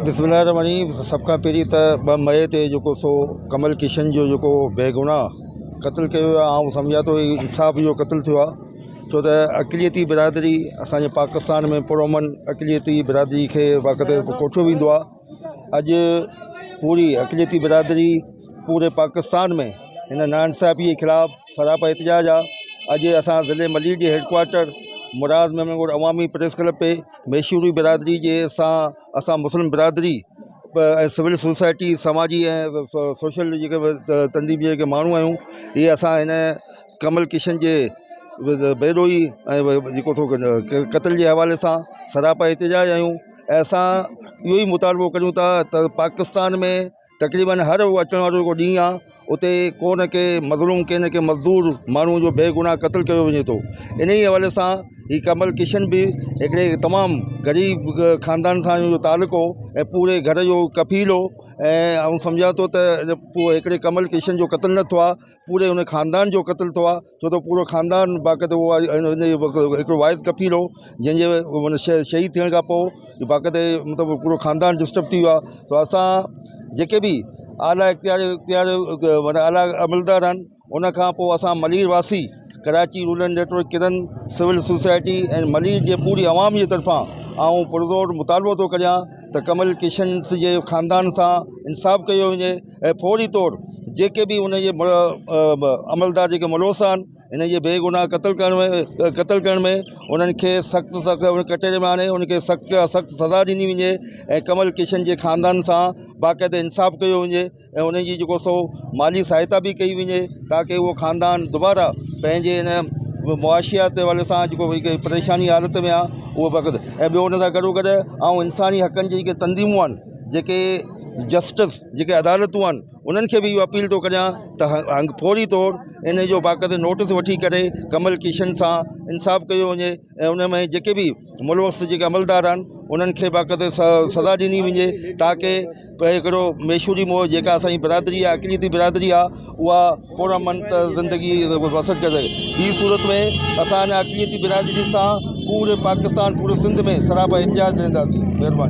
بسم الله الرحمن الرحيم سڀ کان پهرين ته ٻه مئي تي جيڪو سو ڪمل ڪشن جو جيڪو بيگناهه قتل ڪيو ويو آهي آئون سمجهان ٿو هي انصاف جو قتل ٿيو آهي ڇو ته اقليتي برادري اسانجي پاڪستان ۾ پرامن اقليتي برادري کي وقت ڪوٺيو ويندو آهي اڄ پوري اقليتي برادري پوري پاڪستان ۾ هن ناانصافي جي خلاف سراپا احتجاج آهي اڄ اسان ضلعي ملير جي هيڊ ڪوارٽر مراد ميمڻ ڳوٺ عوامي پريس ڪلب تي ميشوري برادري جي سان اسان مسلم برادري ۽ سول سوسائٽي سماجي ۽ سوشل جيڪي به تنظيم جا جيڪي ماڻهو آهيون اهي اسان هن ڪمل ڪشن جي بيڏوهي ۽ جيڪو سو قتل جي حوالي سان سراپا احتجاج آهيون ۽ اسان اهو ئي مطالبو ڪريون ٿا ته پاڪستان ۾ تقريبن هر اهو اچڻ وارو جيڪو ڏينهن آهي اتي ڪو نه ڪي مظلوم ڪنهن نه ڪنهن مزدور ماڻهو جو بيگناهه قتل ڪيو وڃي ٿو ان ئي حوالي سان هي ڪمل ڪشن به هڪڙي تمام غريب خاندان سان ان جو تعلق هو ۽ پوري گهر جو ڪفيل هو ۽ آئون سمجهان ٿو ته پوءِ هڪڙي ڪمل ڪشن جو قتل نه ٿيو آهي پوري ان خاندان جو قتل ٿيو آهي ڇو ته پورو خاندان باقاعده اهو هڪڙو واحد ڪفيل هو جنهن جي معنيٰ شهيد ٿيڻ کان پوءِ باقاعده مطلب پورو خاندان ڊسٽرب ٿي ويو آهي ته اسان جيڪي به اعليٰ اختيار اختيار معنيٰ اعليٰ عملدار آهن ان کان پوءِ اسان ملير واسي ڪراچي رورل نيٽورڪ ڪرن سول سوسائٽي ۽ ملير جي پوري عوام جي طرفان آئون پرزور مطالبو ٿو ڪريان ته ڪمل ڪشن جي خاندان سان انصاف ڪيو وڃي ۽ فوري طور جيڪي به ان جي عملدار جيڪي ملوث آهن ان جي بيگناهه قتل ڪرڻ ۾ قتل ڪرڻ ۾ انهن کي سخت سخت ڪٽهڙي ۾ آڻي ان کي سخت کان سخت سزا ڏني وڃي ۽ ڪمل ڪشن جي خاندان سان باقاعده انصاف ڪيو وڃي ۽ انهن جي جيڪو سو مالي سهائتا به ڪئي وڃي تاڪه اهو خاندان دوباره پنهنجي ان معاشيات جي حوالي سان جيڪو پريشاني حالت ۾ آهي اهو وقت ۽ ٻيو ان سان گڏو گڏ ۽ انساني حقن جي جيڪي تنظيمون آهن جيڪي جسٽس جيڪي عدالتون آهن انهن کي به اهو اپيل ٿو ڪريان ته فوري طور ان جو باقاعدي نوٽس وٺي ڪري ڪمل ڪشن سان انصاف ڪيو وڃي ۽ ان ۾ جيڪي به ملوث جيڪي عملدار آهن انهن کي باقاعدي سزا ڏني وڃي تاڪه هڪڙو ميشوري مو جيڪا اسانجي برادري آهي اقليتي برادري آهي اها پرامن زندگي بسر ڪري سگهي ٻي صورت ۾ اسان اڃا اقليتي برادري سان پوري پاڪستان پوري سنڌ ۾ سراپا احتجاج رهنداسين مهرباني.